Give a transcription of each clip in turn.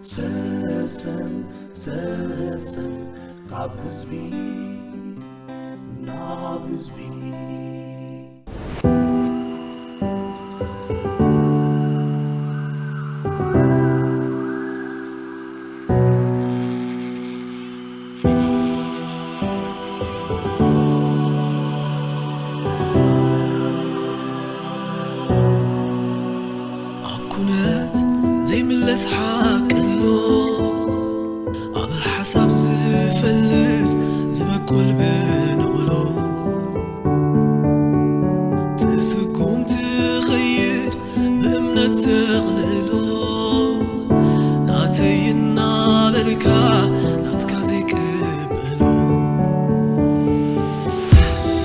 ሰሰን ሰሰን ካብ ህዝቢ ናብ ህዝቢ። ኣብ ኩነት ዘይምለስ ሓቂ ኣሎ፣ ኣብ ሓሳብ ዝፈልስ ዝበቁል ብንቕሎ። ትስጉም ትኸይድ ብእምነት ተቕልሎ፣ ናተይ እናበልካ ናትካ ዘይቅበሎ።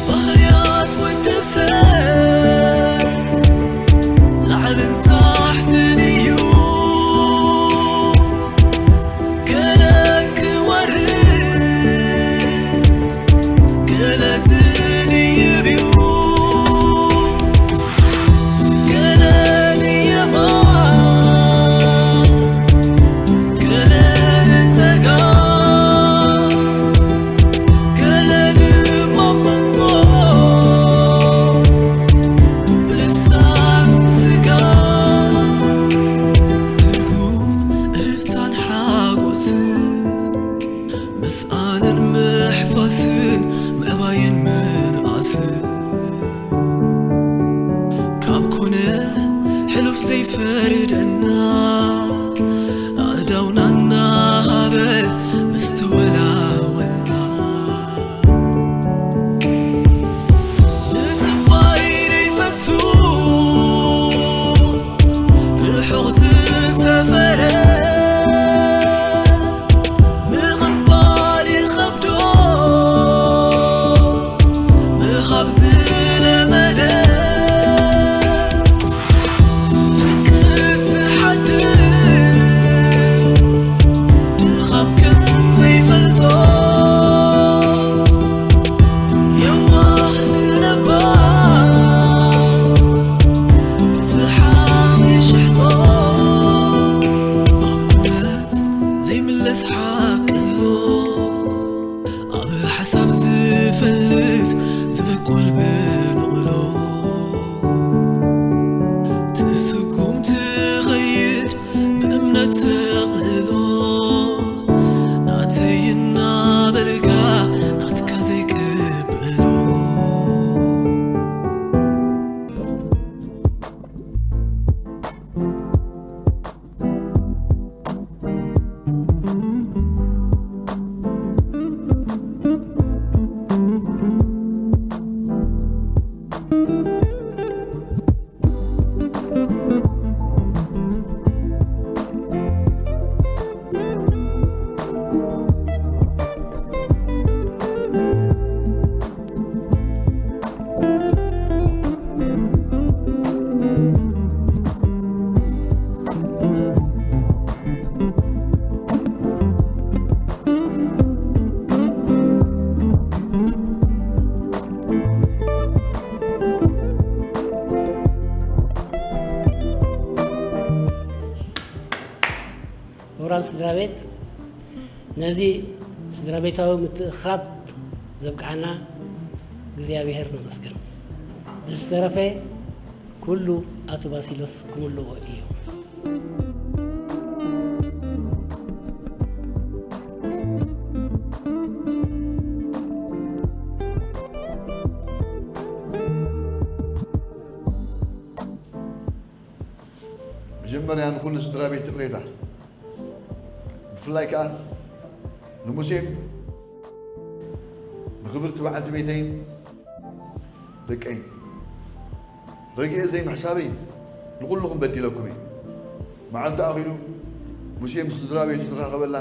ባህርያት ወዲ ሰብ ላዕልን ታሕትን እዩ፣ ገለ ክወርድ ገለ ዝድይብ እዩ። ገለ ንየማን፣ ገለ ንጸጋም፣ ገለ ድማ ኣብ መንጎ ብልሳን ስጋ። ትርጉም እህታን ሓጎስን ምስኣንን ምሕፋስን ምዕባይን ምንኣስን ካብ ኮነ ሕሉፍ ዘይፈርደና ኣእዳውና እናሃበ ምስ ተወላወልና ምጽባይ ዘይፈቱ ርሑቕ ዝሰፈረ ምቕባል ይኸብዶ ምሃብ ዝለመደ ድቅስ ዝሓድር ድኻም ከም ዘይፈልጦ የዋህ ንለባም ብዝሓ ይሽሕጦ። ኣብ ኩነት ዘይምለስ ሓቂ ኣሎ፣ ኣብ ሓሳብ ዝፈልስ ዝበቁል ብንቕሎ። ትስጉም ትኸይድ ብእምነት ተቕልሎ፣ ናተይ እናበልካ ናትካ ዘይቅበሎ። ክቡራን ስድራ ቤት፣ ነዚ ስድራ ቤታዊ ምትእኽኻብ ዘብቅዓና እግዚኣብሔር ነመስግን። ብዝተረፈ ኩሉ ኣቶ ባሲሎስ ክምልኦ እዩ። መጀመርያ ንኹሉ ስድራ ቤት ይቕሬታ፣ ብፍላይ ከኣ ንሙሴን ንኽብርቲ በዓልቲ ቤተይን ደቀይን ረጊኤ ዘይምሕሳበይ ንኹልኹም በዲለኩም እየ። መዓልቲ ኣኺሉ ሙሴ ምስ ስድራ ቤቱ ዝራኸበላ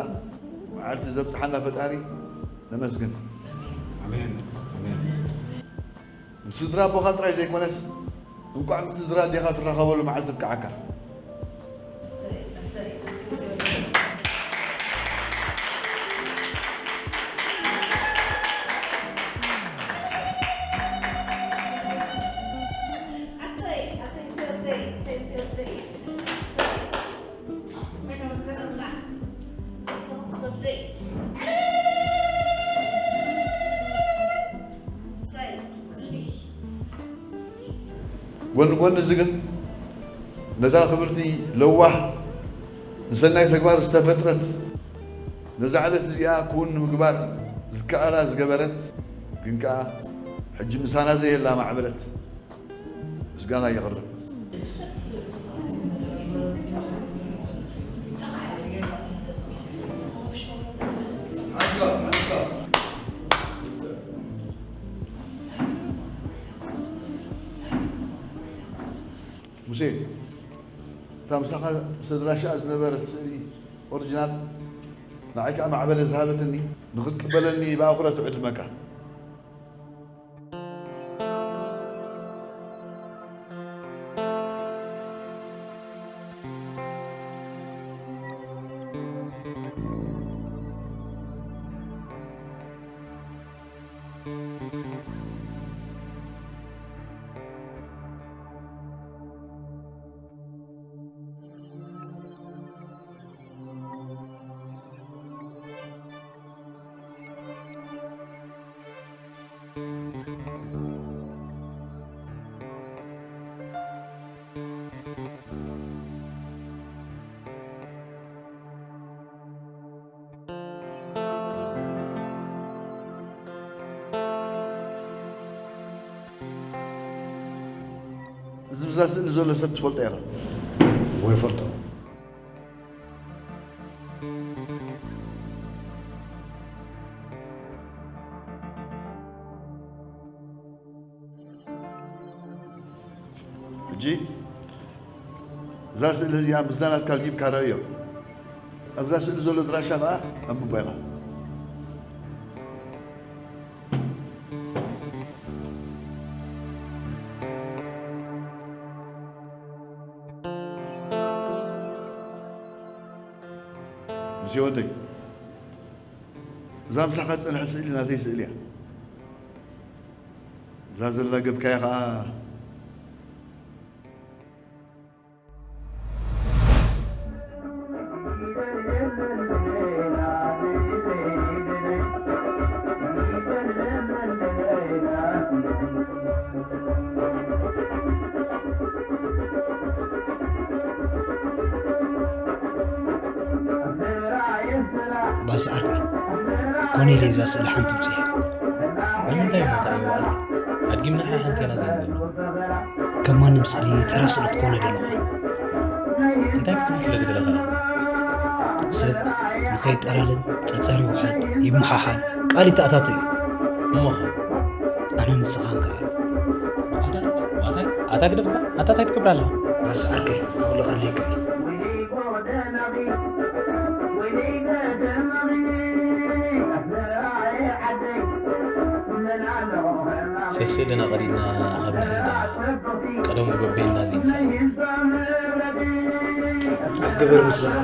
መዓልቲ ዘብጽሓና ፈጣሪ ነመስግን። ኣሜን፣ ኣሜን። ምስ ስድራ ኣቦኻ ጥራይ ዘይኮነስ፣ እንቋዕ ምስ ስድራ ኣዴኻ ትራኸበሉ መዓልቲ ይብቅዓካ። ኣሰይ፣ ኣሰይ፣ ምስ ወደይ፣ ኣሰይ፣ ምስ ወደይ። ኣሰይ። ጎኒ ጎኒ እዚ ግን ነዛ ክብርቲ ለዋህ ንሰናይ ተግባር ዝተፈጥረት ነዛ ዕለት እዚኣ ክውን ንምግባር ዝከኣላ ዝገበረት ግን ከኣ ሕጂ ምሳና ዘየላ ማዕበለት ምስጋና የቕርብ። ሙሴ፣ እታ ምሳኻ ምስ ኣድራሻኣ ዝነበረት ስእሊ ኦሪጂናል ንዓይ ከኣ ማዕበለ ዝሃበትኒ ንኽትቅበለኒ ብኣኽብሮት እዕድመካ። እዚ ብዛ ስእሊ ዘሎ ሰብ ትፈልጦ ኢኻ? ወይ ፈልጦ? ሕጂ እዛ ስእሊ እዚኣ ምስዛ ናትካ ኣልጊብካ ረእዮ። ኣብዛ ስእሊ ዘሎ ኣድራሻ ኸኣ ኣንብቦ ኢኻ። ሙሴ ወደይ፣ እዛ ምሳኻ ዝጸንሐት ስእሊ ናተይ ስእሊ እያ። እዛ ዘላ ገብካያ ኸኣ ባስ ዓርከይ፣ ኮነ ኢለ እዛ ስእሊ ሓንቲ ውፅእ እያ። ንምንታይ እሞ እንታይ እዩ ባዕልኪ? ኣድጊምና ሓሓንቲ ኢና ዘይንገብር። ከም ማንም ስእሊ ተራ ስእሊ ክትኮነ ደለኹ። እንታይ ክትብል ስለ ዝደለኻ? ሰብ ንኸይጠላለን ጸጸር ይውሐጥ፣ ይመሓሓል፣ ቃል ይተኣታቶ እዩ። እሞኸ? ኣነ ንስኻን ከኣ። ኣታ፣ ኣታ፣ ኣታ ግደፍካ? ኣታ እንታይ ትገብር ኣለኻ? ባስ ዓርከይ፣ ኣብሎ ከለይካ እዩ። ሰስእልና ቀዲድና ካብ ንሕዝ ደኣ ቀደሙ በበይንና ዘይንሳእ። ኣብ ገበር ምስልኻ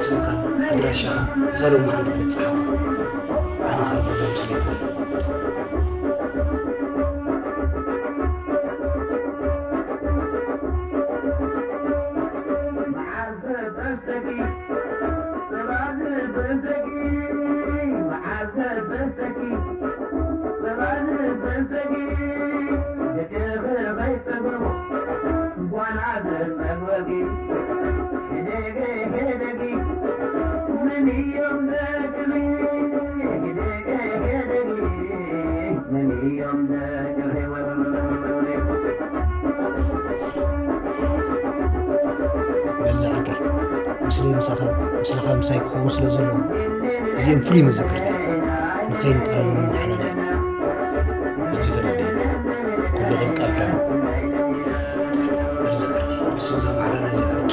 ስምካን ኣድራሻኻን እዛ ሎሚ ሓንቲ ዕለት ጸሓፋ። ኣነ ኸኣ ገበር ምስለይ ኮነ። በል ዝዓርከይ፣ ምስለይ ምሳኻ፣ ምስልኻ ምሳይ ክኸውን ስለ ዘለዎ፣ እዚኦም ፍሉይ መዘክርታ እዮም። ንኸይንጠለሎም መሓላና እዮም። ሕጂ ተረዲእካ። ኩሉ ከም ቃልካ እዩ። በል ዝዓርከይ፣ ብስም እዛ መሓላና እዚኣ ኣነ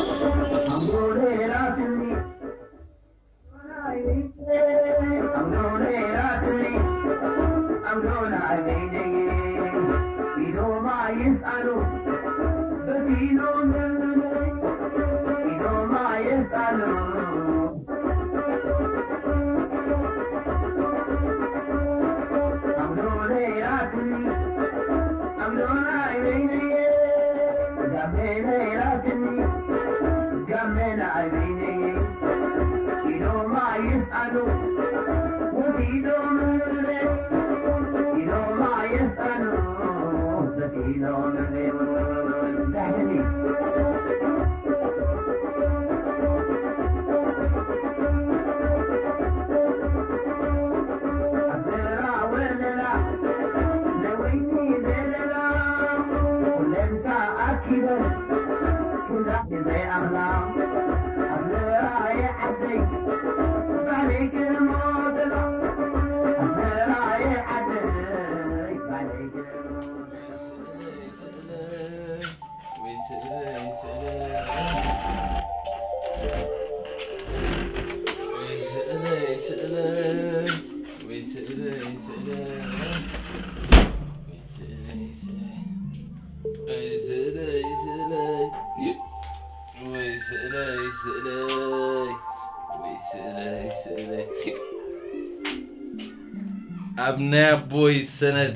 ኣብ ናይ ኣቦይ ሰነድ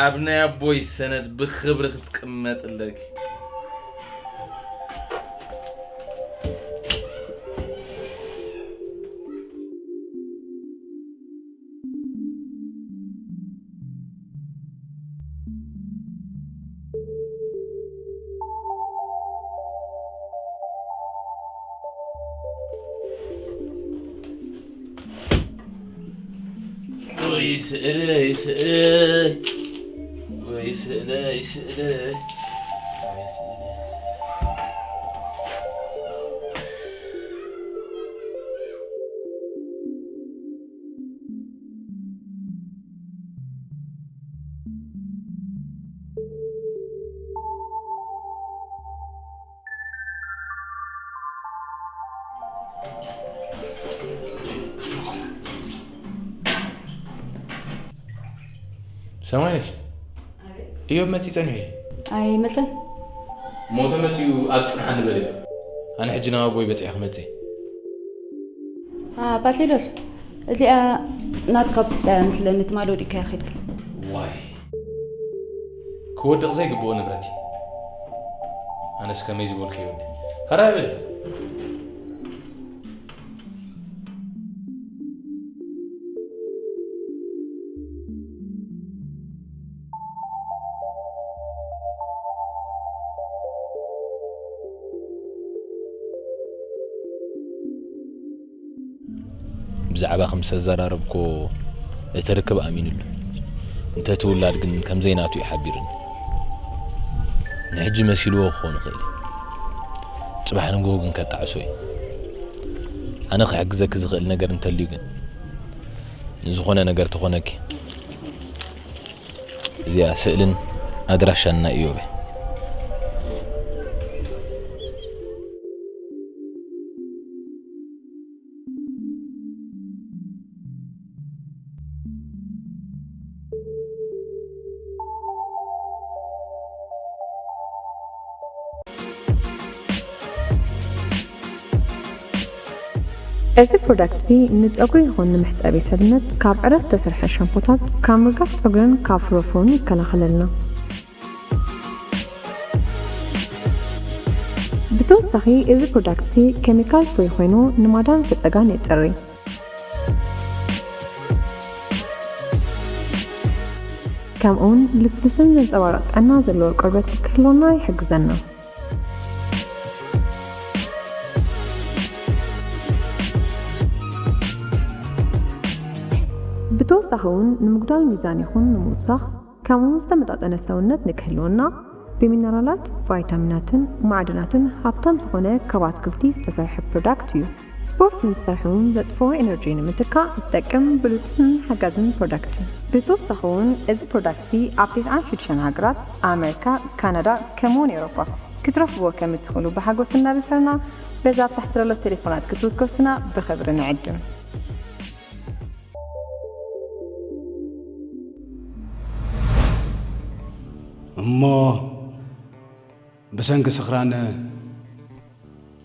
ኣብ ናይ ኣቦይ ሰነድ ብኽብሪ ክትቅመጥ ኣለኪ። ወይ ስእለይ ስእለይ ወይ ስእለይ ስእለይ ወይ ስእለይ ሰማይ ነሽ? እዮብ መፂ ፀኒሑ እዩ። ኣይመፀን። ሞተ መፂኡ ኣብ ፅንሓ ንበል እዩ። ኣነ ሕጂ ናብ ኣቦይ በፂሐ ክመፅእ። ባልቴዶስ፣ እዚኣ ናትካ ብፍላይ ምስለ ንትማል ወዲእካያ ኸድካ። ዋይ፣ ክወድቕ ዘይግብኦ ንብረት እዩ። ኣነስ ከመይ ዝበልኩ ይወዲ። ኸራይ በል። ብዛዕባ ከም ዝተዘራረብኮ እቲ ርክብ ኣሚኑሉ። እንተ እቲ ውላድ ግን ከም ዘይናቱ እዩ ሓቢሩኒ። ንሕጂ መሲልዎ ክኸውን ይኽእል እዩ። ጽባሕ ንግሆ ግን ከጣዕሶ እዩ። ኣነ ክሕግዘኪ ዝኽእል ነገር እንተልዩ ግን፣ ንዝኾነ ነገር ትኾነኪ። እዚኣ ስእልን ኣድራሻን ናይ እዮብ እያ። እዚ ፕሮዳክት እዚ ንጸጉሪ ይኹን ንመሕጸቢ ሰብነት ካብ ዕረ ዝተሰርሐ ሻምፖታት፣ ካብ ምርጋፍ ጸጉርን ካብ ፍሮፎን ይከላኸለልና። ብተወሳኺ፣ እዚ ፕሮዳክት እዚ ኬሚካል ፍሪ ኮይኑ ንማዳን ፈጸጋን የጽሪ። ከምኡውን ልስሉስን ዘንጸባርቕ ጥዕና ዘለዎ ቆርበት ክህልወና ይሕግዘና። ብተወሳኺ እውን ንምጉዳል ሚዛን ይኹን ንምውሳኽ፣ ከምኡ ዝተመጣጠነ ሰውነት ንክህልወና ብሚነራላት፣ ቫይታሚናትን ማዕድናትን ሃብታም ዝኾነ ካብ ኣትክልቲ ዝተሰርሐ ፕሮዳክት እዩ። ስፖርት ንዝሰርሑ እውን ዘጥፍኦ ኤነርጂ ንምትካእ ዝጠቅም ብሉጽን ሓጋዝን ፕሮዳክት እዩ። ብተወሳኺ እውን እዚ ፕሮዳክት እዚ ኣብ ተስዓን ሽዱሽተን ሃገራት ኣመሪካ፣ ካናዳ ከምኡውን ኤውሮጳ ክትረኽብዎ ከም እትኽእሉ ብሓጎስ እናበሰርና በዛ ኣብ ታሕቲ ዘሎ ቴሌፎናት ክትውከሱና ብኽብሪ ንዕድም። እሞ ብሰንኪ ስኽራን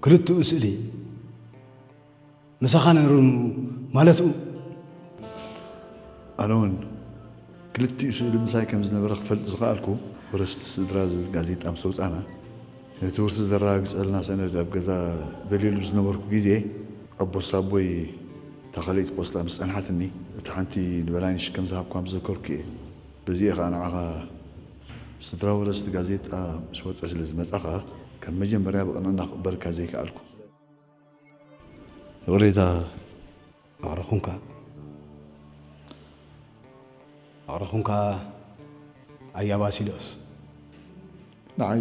ክልትኡ ስእሊ ምሳኻ ነይሩ ማለትኡ? ኣነ እውን ክልቲኡ ስእሊ ምሳይ ከም ዝነበረ ክፈልጥ ዝኸኣልኩ፣ ወረስቲ ስድራ ዝብል ጋዜጣ ምስ ኣውጻእና፣ ነቲ ውርሲ ዘረጋግጸልና ሰነድ ኣብ ገዛ ደልየሉ ዝነበርኩ ግዜ፣ ኣብ ቦርሳ ኣቦይ እታ ካልኣይቲ ፖስታ ምስ ጸንሓትኒ፣ እታ ሓንቲ ንበላይነሽ ከም ዝሃብኳ ምዘከርኩ እየ። በዚ እየ ኸኣ ንዓኻ ስድራ ወረስቲ ጋዜጣ ምስ ወጸ ስለ ዝመጻኻ፣ ከም መጀመርያ ብቕንዕና ክቕበለካ ዘይከኣልኩ። ይቕሬታ። ኣቕረኹንካ። ኣቕረኹንካ ኣያ ባሲሎስ። ንዓይ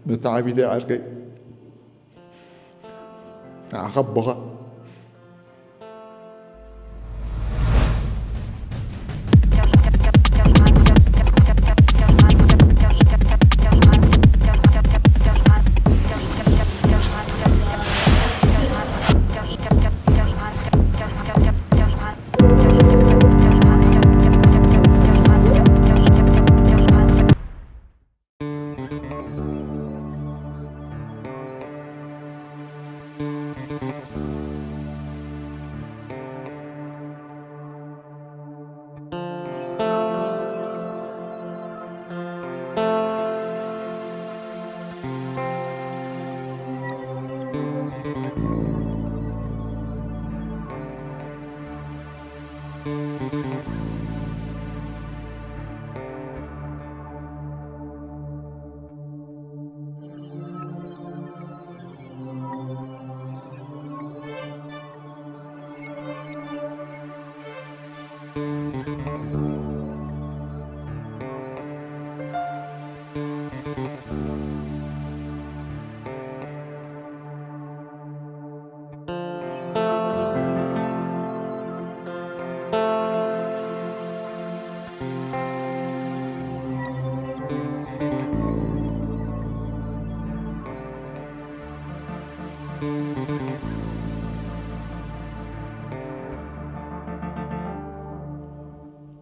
መተዓቢተይ ዓርከይ፣ ንዓኻ ኣቦኻ።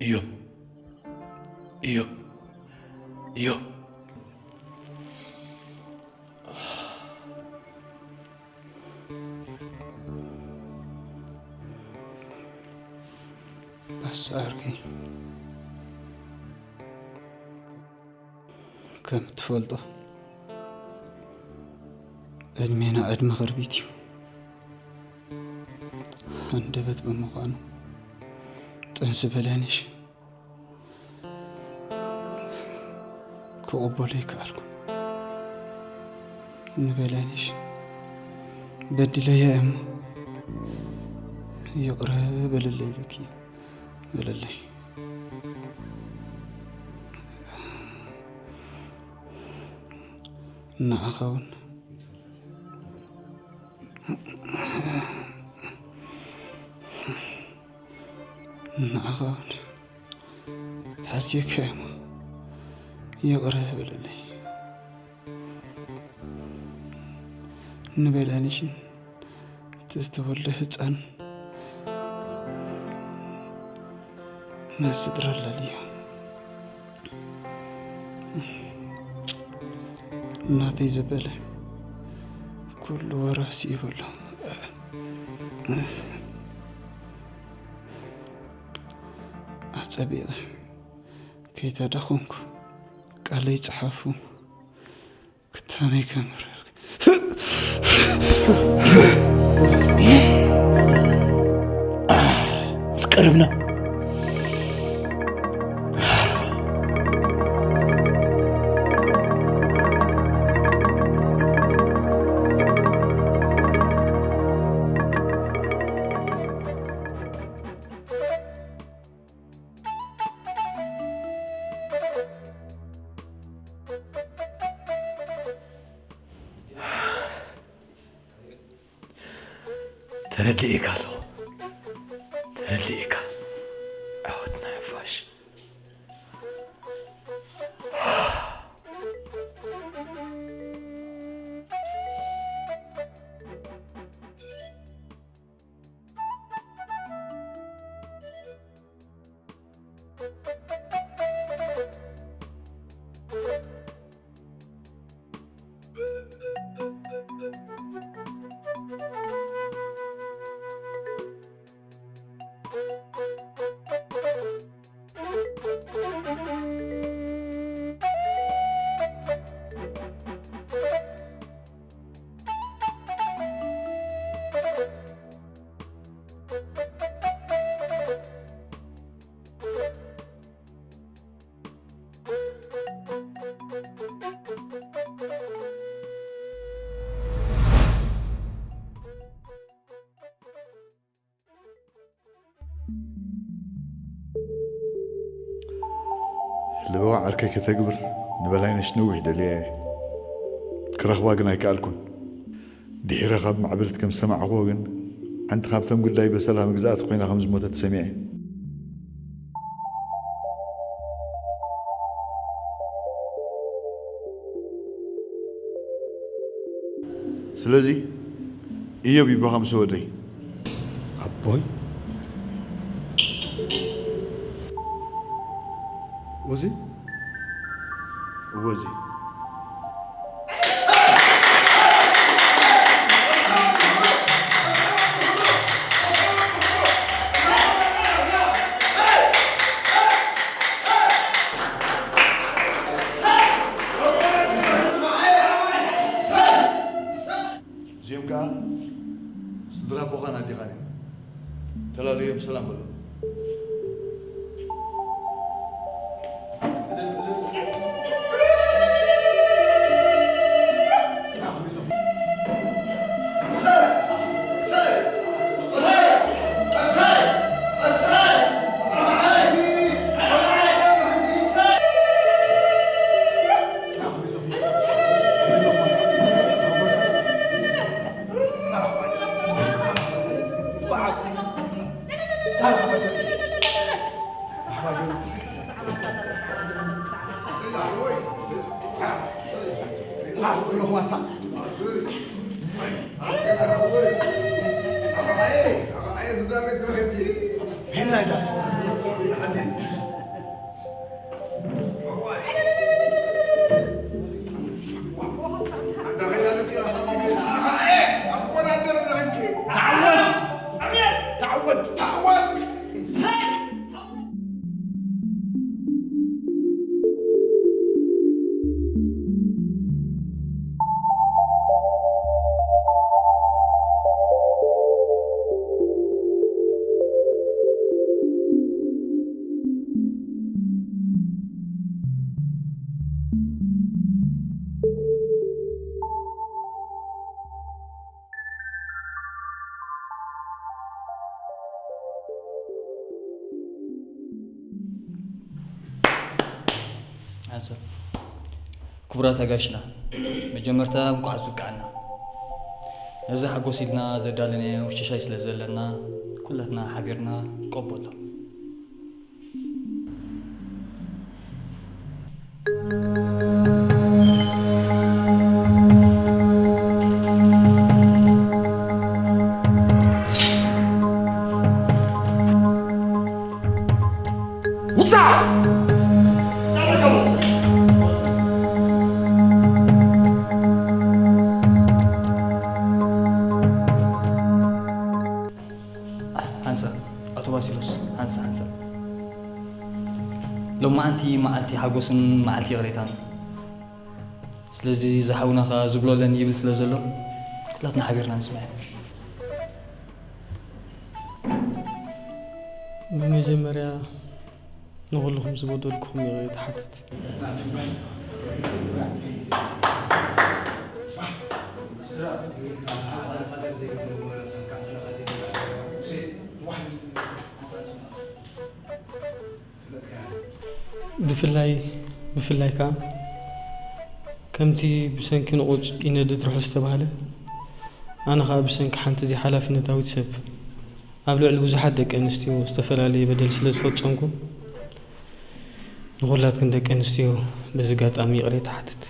እዮም፣ እዮም፣ እዮም። ኣሰዓርከይ፣ ከም እትፈልጦ፣ ዕድሜና ዕድመ ኸርቢት እዩ። ሃንደበት ብምዃኑ፣ ጥንሲ በላይነሽ ክቕበሎ ኣይከኣልኩ። ንበላይነሽ በዲለያ እየ እሞ፣ ይቕረ በልለይ ኢለኪ፣ በልለይ። ንዓኻ እውን፣ ንዓኻ እውን ሓስየካ እየ እሞ፣ ይቕረ በልለይ። ንበላይነሽን እቲ ዝተወልደ ህፃን፣ ነዚ ስድራ ኣላልዮ። ናተይ ዘበለ ኩሉ ወረ ስኢቡ ኣሎ። ኣጸቢቐ ከይተዳኸምኩ ቃለይ ጸሓፉ። ክታመይ ከምርር። ምስ ቀረብና። ተረዲኤካ ኣለኹ። ተረዲኤካ። ዓወት ንሓፋሽ። ልበዋ ዓርከይ ከተግብር ንበላይነሽ ነዊሕ ደልያ እየ። ክረኽባ ግን ኣይከኣልኩን። ድሒረ ካብ ማዕበልት ከም ዝሰማዕኽዎ ግን፣ ሓንቲ ካብቶም ግዳይ በሰላ መግዛእቲ ኮይና ከም ዝሞተት ሰሚዐ። ስለዚ፣ እዮብ ይባኻ ምስ ወደይ። ኣቦይ? ወዚ? እወ፣ እዚ። እዚኦም ከኣ ስድራ ኣቦኻን ኣዴኻን እዮም። ተላለዮም ሰላም በሎም። ሓንሳብ፣ ክቡራት ኣጋይሽና፣ መጀመርታ እንቋዕ ዝበቃዕና። ነዚ ሓጎስ ኢልና ዘዳለናዮ ሽሻይ ስለ ዘለና፣ ኩላትና ሓቢርና ንቀበሎ። ውጻእ! ሓንሳብ፣ ኣቶ ባሲሎስ፣ ሓንሳብ፣ ሓንሳብ። ሎማዓንቲ መዓልቲ ሓጎስን መዓልቲ ይቕሬታን። ስለዚ ዝሓውና ኸኣ ዝብሎ ኣለኒ ይብል ስለ ዘሎ፣ ኩላትና ሓቢርና ንስምዕ። ብመጀመርያ ንኹልኹም ዝበደልኩኹም ይቕሬታ እሓትት። ብፍላይ፣ ብፍላይ ከኣ ከምቲ ብሰንኪ ንቑጽ ይነድድ ርሑስ ዝተባህለ፣ ኣነ ከኣ ብሰንኪ ሓንቲ ዘይሓላፍነታዊት ሰብ ኣብ ልዕሊ ብዙሓት ደቂ ኣንስትዮ ዝተፈላለየ በደል ስለ ዝፈጸምኩ፣ ንኹላትክን ደቂ ኣንስትዮ በዚ ኣጋጣሚ ይቕሬታ እሓትት።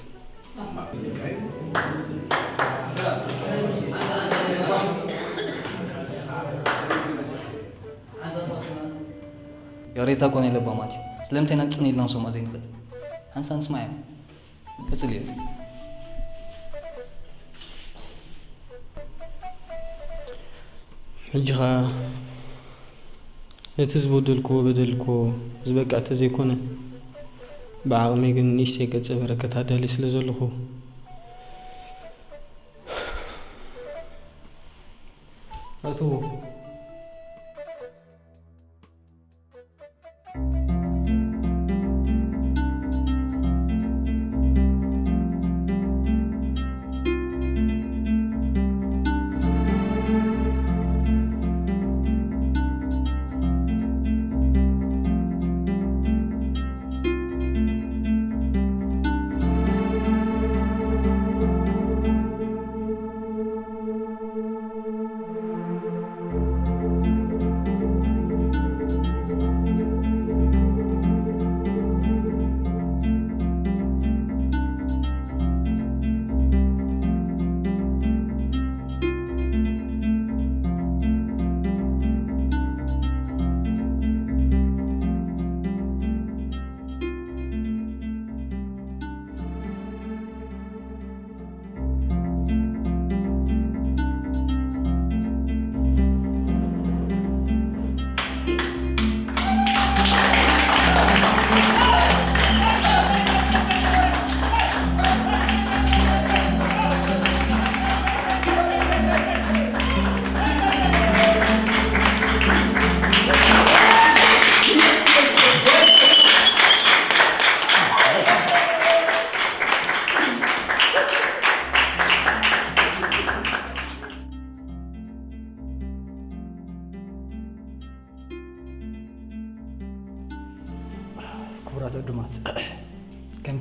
ይቕሬታ ኮነ ለባማት እዩ። ስለምንታይ ኢና ጽን ኢልና ንሰምዖ ዘይንኽእል? ሓንሳብ ንስማዕ እዮም። ቀጽል እዩ። ሕጂ ኸኣ ነቲ ዝበደልክዎ በደል እኮ ዝበቅዕ ተዘይኮነ፣ ብዓቕመይ ግን ንእሽተይ ገጸ በረከት ኣዳልየ ስለ ዘለኹ፣ ኣትዎ።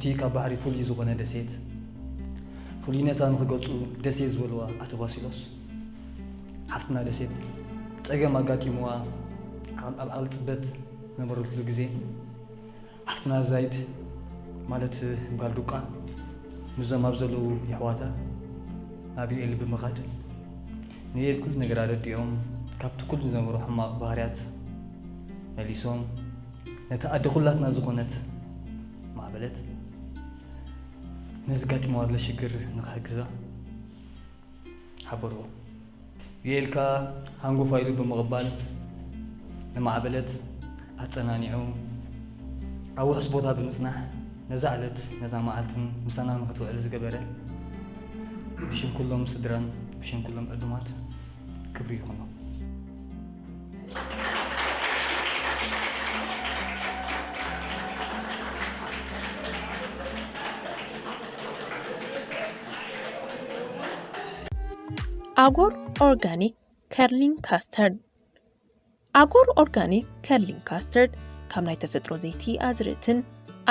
እቲ ካብ ባሕሪ ፍሉይ ዝኾነ ደሴት፣ ፍሉይነታ ንኽገልጹ ደሴት ዝበልዋ ኣቶ ባሲሎስ፣ ሓፍትና ደሴት ጸገም ኣጋጢምዋ ኣብ ኣብ ዓቕሊ ጽበት ዝነበረትሉ ግዜ፣ ሓፍትና ዛይድ ማለት ጓል ዱቃ ምስዞም ኣብ ዘለዉ የሕዋታ ናብ ዩኤል ብምኻድ ንዩኤል ኩሉ ነገር ኣረዲኦም፣ ካብቲ ኩሉ ዝነበሮ ሕማቕ ባህርያት መሊሶም፣ ነታ ኣደ ኩላትና ዝኾነት ማዕበለት ነዚ ጋጢምዋ ዘሎ ሽግር ንኽሕግዛ ሓበርዎ። ዩኤል ከኣ ሃንጎፋ ኢሉ ብምቕባል ንማዕበለት ኣጸናኒዑ፣ ኣብ ውሑስ ቦታ ብምጽናሕ ነዛ ዕለት ነዛ መዓልትን ምሳና ንኽትውዕል ዝገበረ ብሽም ኩሎም ስድራን ብሽም ኩሎም ዕዱማት ክብሪ ይኹኖ። ኣጎር ኦርጋኒክ ከርሊንግ ካስተርድ። ኣጎር ኦርጋኒክ ከርሊንግ ካስተርድ ካብ ናይ ተፈጥሮ ዘይቲ ኣዝርእትን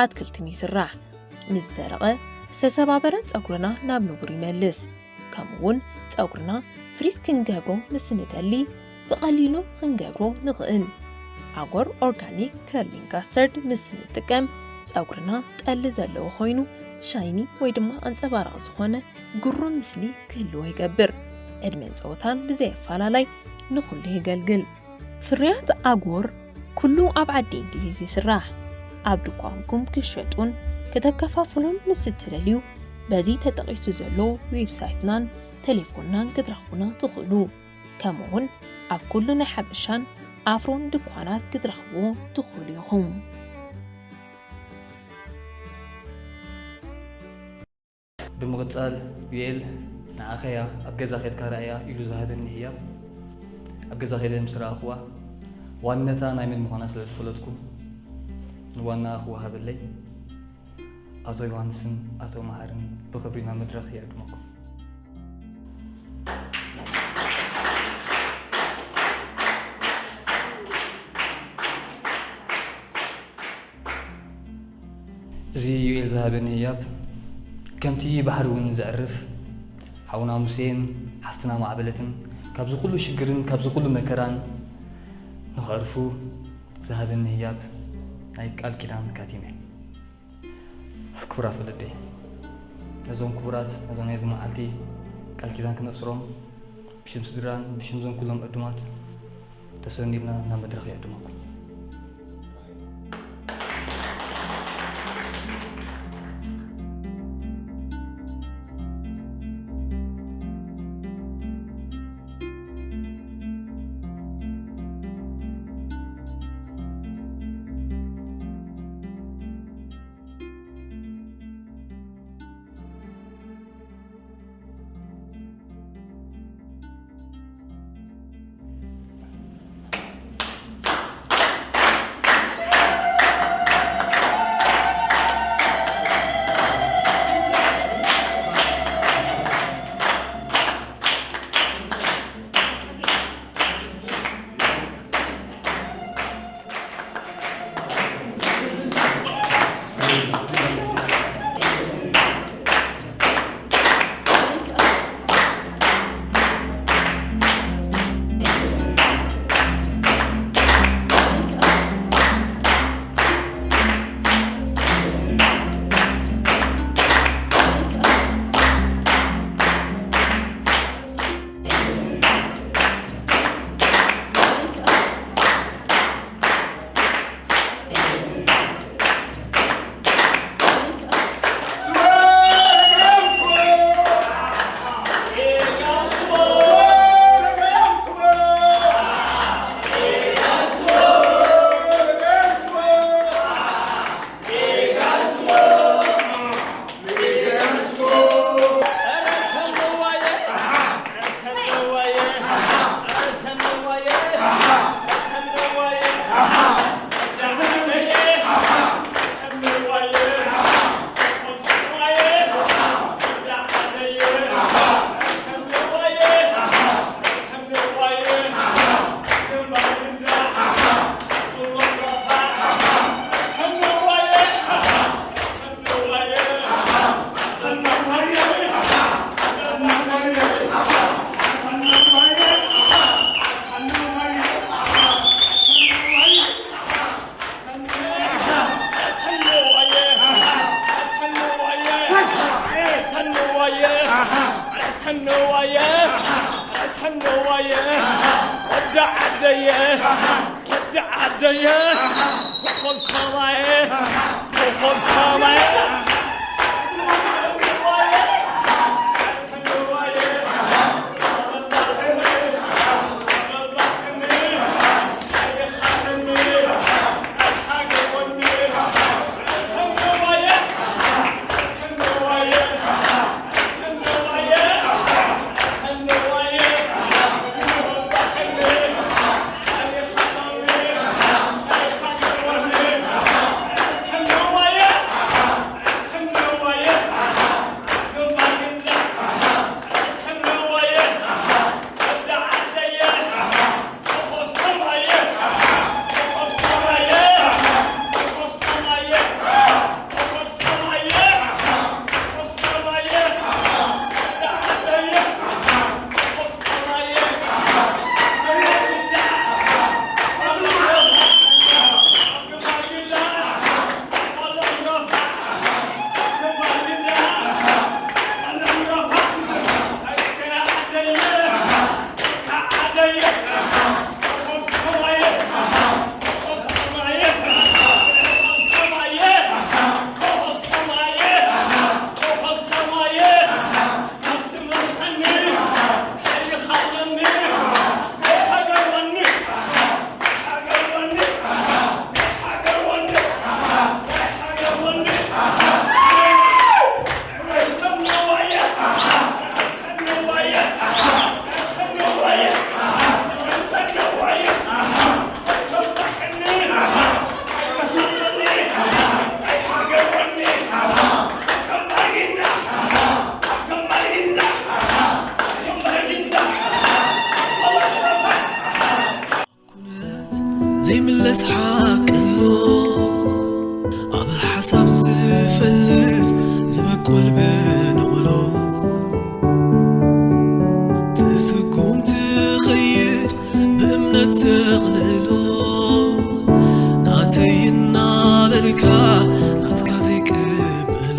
ኣትክልትን ይስራሕ። ንዝደረቐ ዝተሰባበረን ጸጉርና ናብ ንቡር ይመልስ። ከምኡውን ጸጉርና ፍሪዝ ክንገብሮ ምስ ንደሊ ብቐሊሉ ክንገብሮ ንኽእል። ኣጎር ኦርጋኒክ ከርሊንግ ካስተርድ ምስ ንጥቀም ጸጉርና ጠሊ ዘለዎ ኮይኑ ሻይኒ ወይ ድማ ኣንጸባራቕ ዝኾነ ግሩም ምስሊ ክህልዎ ይገብር። ዕድመን ጸወታን ብዘየፈላላይ ንኹሉ የገልግል። ፍርያት ኣጎር ኩሉ ኣብ ዓዲ እንግሊዝ ይስራሕ። ኣብ ድኳንኩም ክሸጡን ከተከፋፍሉን ምስ እትደልዩ በዚ ተጠቒሱ ዘሎ ዌብሳይትናን ቴሌፎንናን ክትረኽቡና ትኽእሉ። ከምኡውን ኣብ ኩሉ ናይ ሓበሻን ኣፍሮን ድኳናት ክትረኽብዎ ትኽእሉ ኢኹም። ብምቕጻል ዩኤል ንዓኸያ ኣብ ገዛ ኬድካ ርኣያ ኢሉ ዝሃበኒ ህያብ ኣብ ገዛ ከይደ ምስ ረኣኽዋ ዋንነታ ናይ መን ምዃና ስለ ዝፈለጥኩ ንዋናኣ ክወሃበለይ ኣቶ ዮሃንስን ኣቶ መሃርን ብኽብሪ ናብ መድረኽ ይዕድመኩም። እዚ ዩኤል ዝሃበኒ ህያብ ከምቲ ባሕሪ እውን ዘዕርፍ ሓውና ሙሴን ሓፍትና ማዕበለትን ካብዚ ኩሉ ሽግርን ካብዚ ኩሉ መከራን ንኸዕርፉ ዝሃበኒ ህያብ ናይ ቃል ኪዳን ካቲመ። ክቡራት ወለደይ፣ ነዞም ክቡራት ነዞም ናይዚ መዓልቲ ቃል ኪዳን ክነእስሮም ብሽም ስድራን ብሽም እዞም ኩሎም ዕዱማት ተሰኒልና ናብ መድረኽ ይዕድመኩም። ኣሰነዋየ ኣሰነዋየ ወዲ ዓደየ ወዲ ዓደየ ኮኾብ ሰማየ ኮኾብ ሰማየ ኩነት ዘይምለስ ሓቂ ኣሎ። ኣብ ሓሳብ ዝፈልስ ዝበቁል ብንቕሎ ትስጉም ትኸይድ ብእምነት ተቕልሎ ናተይ እናበልካ ናትካ ዘይቅበሎ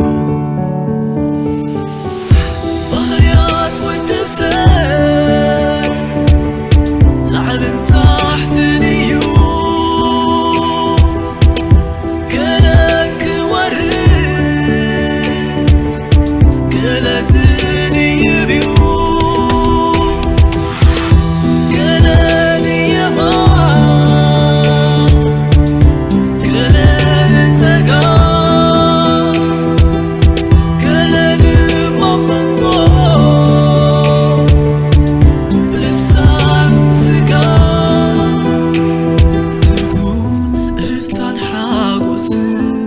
ባህርያት ወዲ ሰብ ላዕልን ታሕትን እዩ። ገለ ክወርድ ገለ ዝድይብ እዩ። ገለ ንየማን ገለ ንጸጋም ገለ ድማ መንጎ ብልሳን ስጋ ትርጉም እህታን ሓጎስን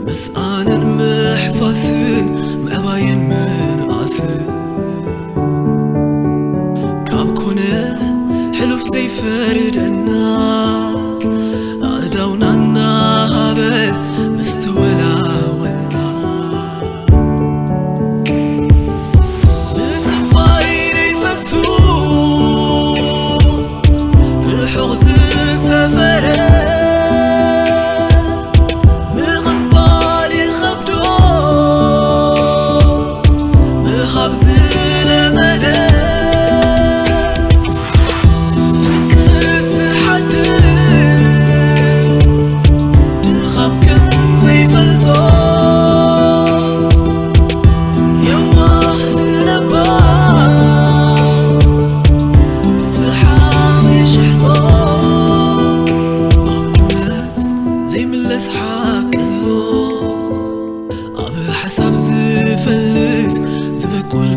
ምስኣንን ምሕፋስን ምዕባይን ምንኣስን ካብ ኮነ ሕሉፍ ዘይፈርደና ኣእዳውና እናሃበ ምስ ተወላወልና ምጽባይ ዘይፈቱ ርሑቕ ዝሰፈረ ምቕባል ይኸብዶ ምሃብ ዝለመደ ድቅስ ዝሓድር ድኻም ከም ዘይፈልጦ የዋህ ንለባም ብስሓቕ ይሽሕጦ ኣብ ኩነት ዘይምለስ ሓቂ ኣሎ ኣብ ሓሳብ ዝፈልስ ዝበቁል